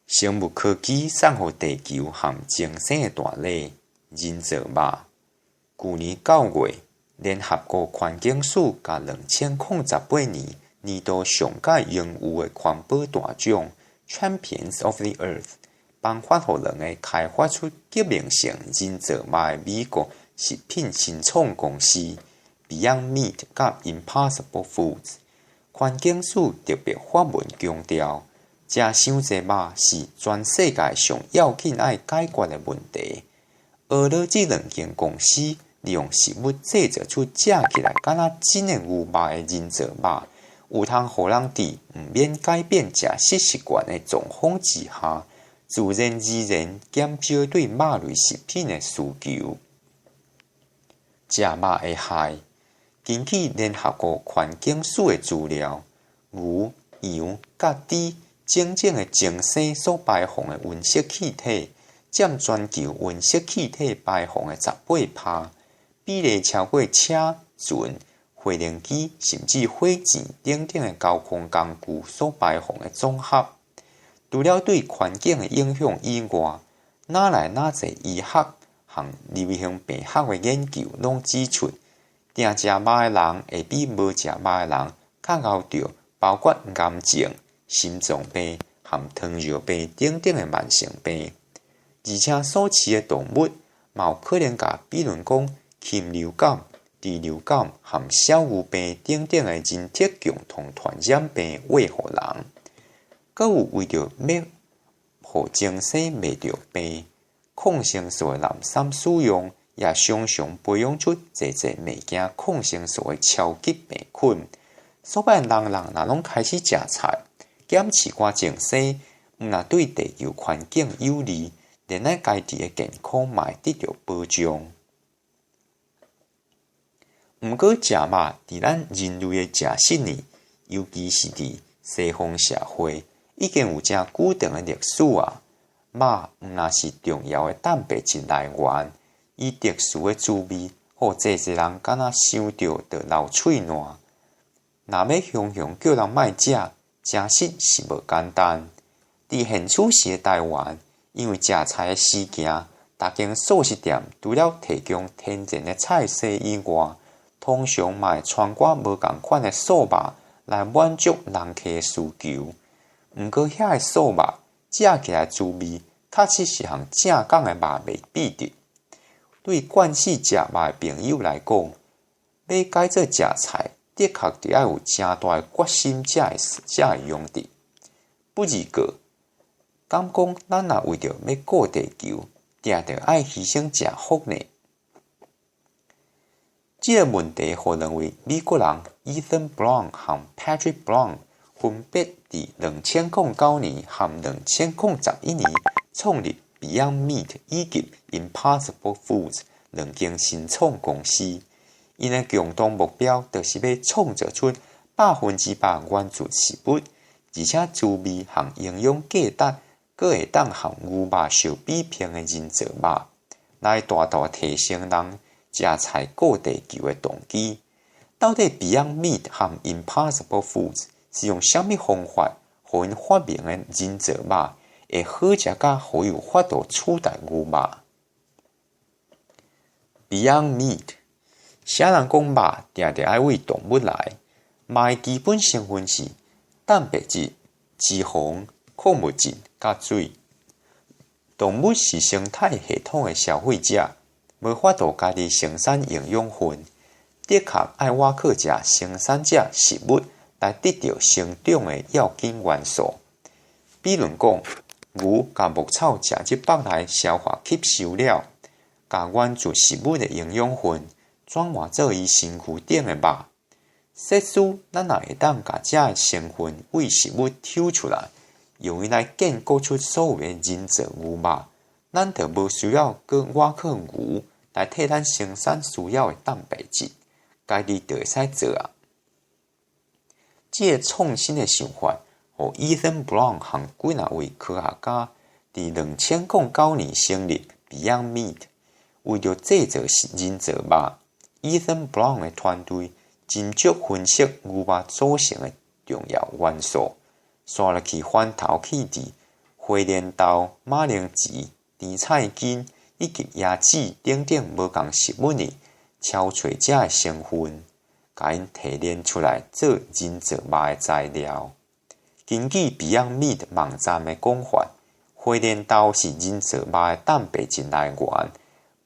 生物科技送予地球和增生的大禮——人造肉。舊年9月，聯合國環境署共2018年年度上蓋榮譽的環保大獎 Champions of the Earth 頒發予兩個開發出革命性人造肉的美國食品新創公司 Beyond Meat 佮 Impossible Foods。環境署特別發文強調，食傷濟肉是全世界上要緊愛解決的問題。呵咾這兩間公司利用食物製造出食起來敢若真的牛肉的人造肉，有通予人佇毋免改變食食習慣的狀況之下，自然而然減少對肉類食品的需求。食肉的害，根據聯合國環境署的資料，牛、羊佮豬種種的增生所排放的溫室氣體，佔全球溫室氣體排放的18趴，比例超過車、船、飛行機甚至火箭等等的交通工具所排放的總和。除了對環境的影響以外，哪來哪濟醫學和流行病學的研究攏指出，定食肉的人會比無食肉的人較𠢕著包括癌症、心臟病和糖尿病等等的慢性病，而且素飼的動物嘛有可能共比如講禽流感、豬流感和小牛病等等的人體共同傳染病餵予人。閣有為著欲予增生袂著病，抗生素的濫觴使用，也常常培養出濟濟袂驚抗生素的超級病菌。所以人人若攏開始食菜，減飼寡增生，毋但對地球環境有利，連咱家己的健康嘛會得著保障。毋過食肉佇咱人類的食食呢，尤其是佇西方社會，已經有誠久長的歷史啊。肉毋但是重要的蛋白質來源，伊特殊的滋味，予濟濟人敢若想著就流喙瀾。若欲雄雄叫人莫食，誠實是無簡單。佇現此時的台灣，因為食菜的時行，逐間素食店除了提供天然的菜色以外，通常嘛會摻寡無仝款的素肉來滿足人客的需求。毋過遐的素肉食起來滋味，確實是和正港的肉袂比得。對慣勢食肉的朋友來講，欲改做食菜，的確著愛有誠大的決心才會用得。不而過，敢講咱若為著欲顧地球，定著愛犧牲食福呢？這个問題，予兩位美國人 Ethan Brown 和 Patrick Brown 分別佇2009年和2011年創立 Beyond Meat 以及 Impossible Foods 兩間新創公司。𪜶的共同目標，就是欲創造出100%原自食物，而且滋味和營養價值，閣會當和牛肉相比拼的人造肉，來大大提升人食菜顧地球的動機。到底 Beyond Meat 和 Impossible Foods 是用啥物方法，予𪜶發明的人造肉會好食甲予伊有法度取代牛肉？Beyond Meat，啥人講肉定定愛為動物來？肉的基本成分是蛋白質、脂肪、礦物質佮水。動物是生態系統的消費者，無法度家己生產營養分，的確愛倚靠食生產者食物來得著成長的要緊元素。比如講，牛共牧草食入腹內消化吸收了，共原自食物的營養分轉換做伊身軀頂的肉。設使咱若會當共這个成分為食物抽出來，用伊來建構出所謂的人造牛肉，咱就無需要閣倚靠牛來替咱生產需要的蛋白質，家己就會使做啊。這个創新的想法，予 Ethan Brown 和幾若位科學家佇2009年成立 Beyond Meat，為著製造人造肉，Ethan Brown 的團隊真足分析牛肉組成的重要元素，紲落去翻頭去佇火鐮豆、馬鈴薯、甜菜根以及椰子等等無仝食物的超揣這个成分，共𪜶提煉出來做人造肉的材料。根據 Beyond Meat 網站的講法，火鐮豆是人造肉的蛋白質來源，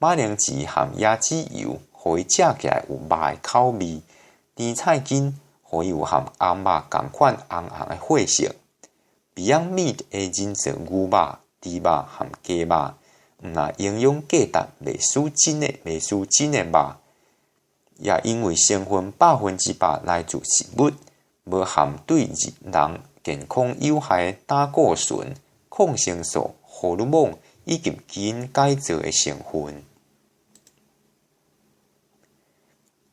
馬鈴薯含椰子油，予伊食起來有肉的口味；甜菜根予伊有和紅肉仝款紅紅的血色。Beyond Meat 的人造牛肉、豬肉和雞肉，毋但營養價值袂輸真的袂輸真的肉，也因為成分100%來自食物，無含對人健康有害的膽固醇、抗生素、荷爾蒙以及基因改造的成分。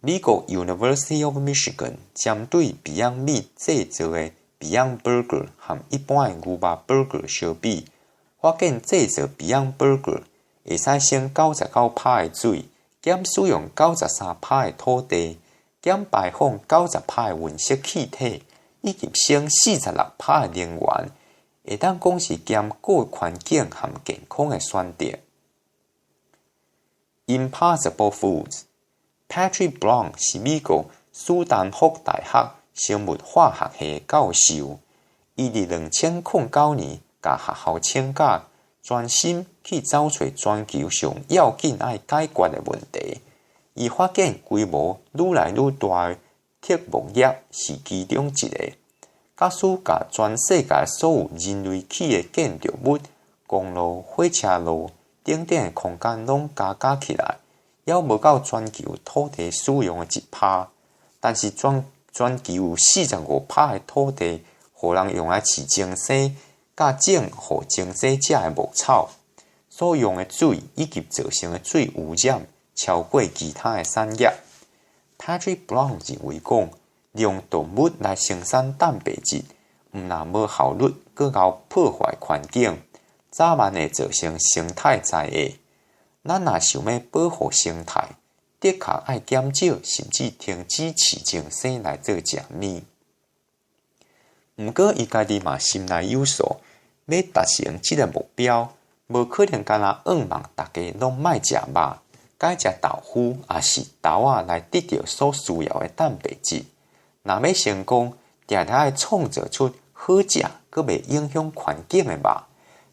美國 University of Michigan 針對 Beyond Meat 製造的 Beyond Burger 和一般的牛肉 Burger 相比，發現製造 Beyond Burger 會使省99%的水，減使用93%的土地，減排放90%的溫室氣體，以及省46%的能源，會當講是兼顧環境和健康的選擇。Impossible Foods，Patrick Brown 是美國史丹福大學生物化學系的教授，伊佇2009年共學校請假，專心去找揣全球上要緊愛解決的問題。伊發現規模愈來愈大的畜牧業是其中一个。假使共全世界所有人類起的建築物、公路、火車路等等的空間攏加加起來，猶無夠全球土地使用的1%。但是全全球有45%的土地，予人用來飼精牲，佮種予精牲食的牧草，所用的水以及造成的水污染，超過其他的產業。Patrick Brown 認為講，利用動物來生產蛋白質，毋但無效率，閣𠢕破壞環境，早晚會造成生態災害。咱若想欲保護生態，的確愛減少甚至停止飼精牲來做食物。毋過，伊家己嘛心內有數，欲達成這个目標，無可能干焦願望逐家攏莫食肉，改食豆腐抑是豆仔來得著所需要的蛋白質。若欲成功，定定愛創造出好食、閣袂影響環境的肉。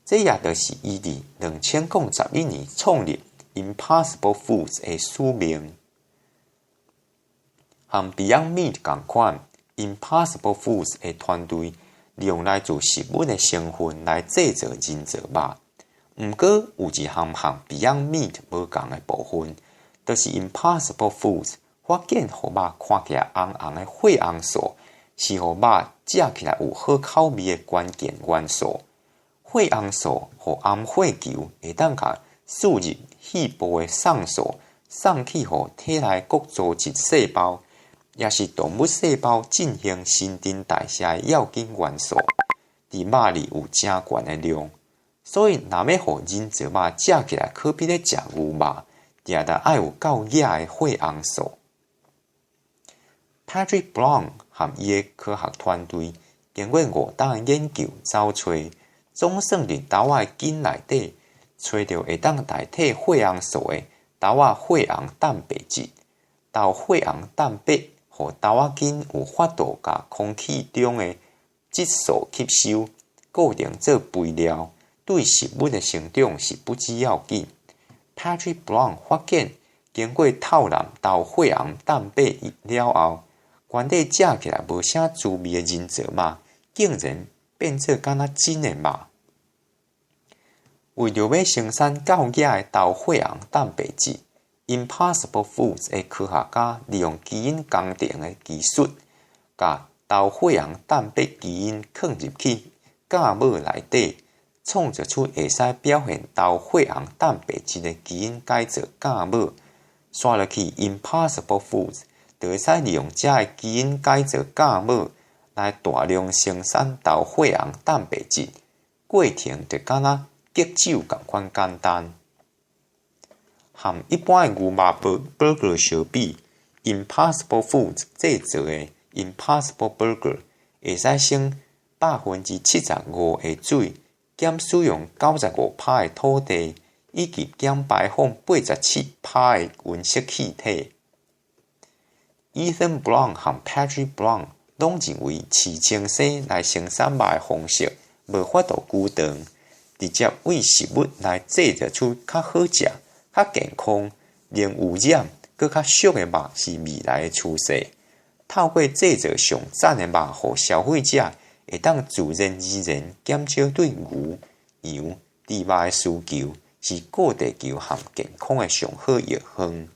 這也就是伊佇2011年創立 Impossible Foods 的使命。和 Beyond Meat 仝款，Impossible Foods 的團隊利用來自食物的成分來製造人造肉。毋過有一項和 Beyond Meat 無仝的部分，就是 Impossible Foods 發現予肉看起來紅紅的血紅素，是予肉食起來有好口味的關鍵元素。血紅素予紅血球會當共輸入細胞的送素送去予體內各組織細胞，也是動物細胞進行新陳代謝的要緊元素。佇肉裡有誠懸的量，所以若欲予人造肉食起來可比咧食牛肉，定定愛有夠額的血紅素。Patrick Brown 和伊的科學團隊經過5冬的研究，找揣總算佇豆仔的根內底揣著會當代替血紅素的豆仔血紅蛋白質。豆血紅蛋白予豆仔根有法度共空氣中的質素吸收，固定做肥料，對食物的成長是不只要緊。Patrick Brown 發現，經過透藍豆血紅蛋白了後，原底食起來無啥滋味的人造肉，竟然變做敢若真的肉。為著欲生產夠額的豆血紅蛋白質，Impossible Foods 的科學家利用基因工程的技術，共豆血紅蛋白基因囥入去酵母內底，創造出會使表現豆血紅蛋白質的基因改造酵母。紲落去 Impossible Foods 就會使利用這个基因改造酵母來大量生產豆血紅蛋白質，過程就敢若激酒仝款簡單。和一般的牛肉 burger 相比，Impossible Foods 製造的 Impossible Burger 會使省75%的水，減使用95%的土地，以及減排放87%的溫室氣體。Ethan Brown 和 Patrick Brown 攏認為飼精洗來生產肉的方式無法度阻斷，直接餵食物來製造出較好食、較健康、零污染、閣較俗的肉是未來的趨勢。透過製造上讚的肉，予消費者會當自然而然減少對牛、羊、豬肉的需求，是顧地球和健康的上好藥方。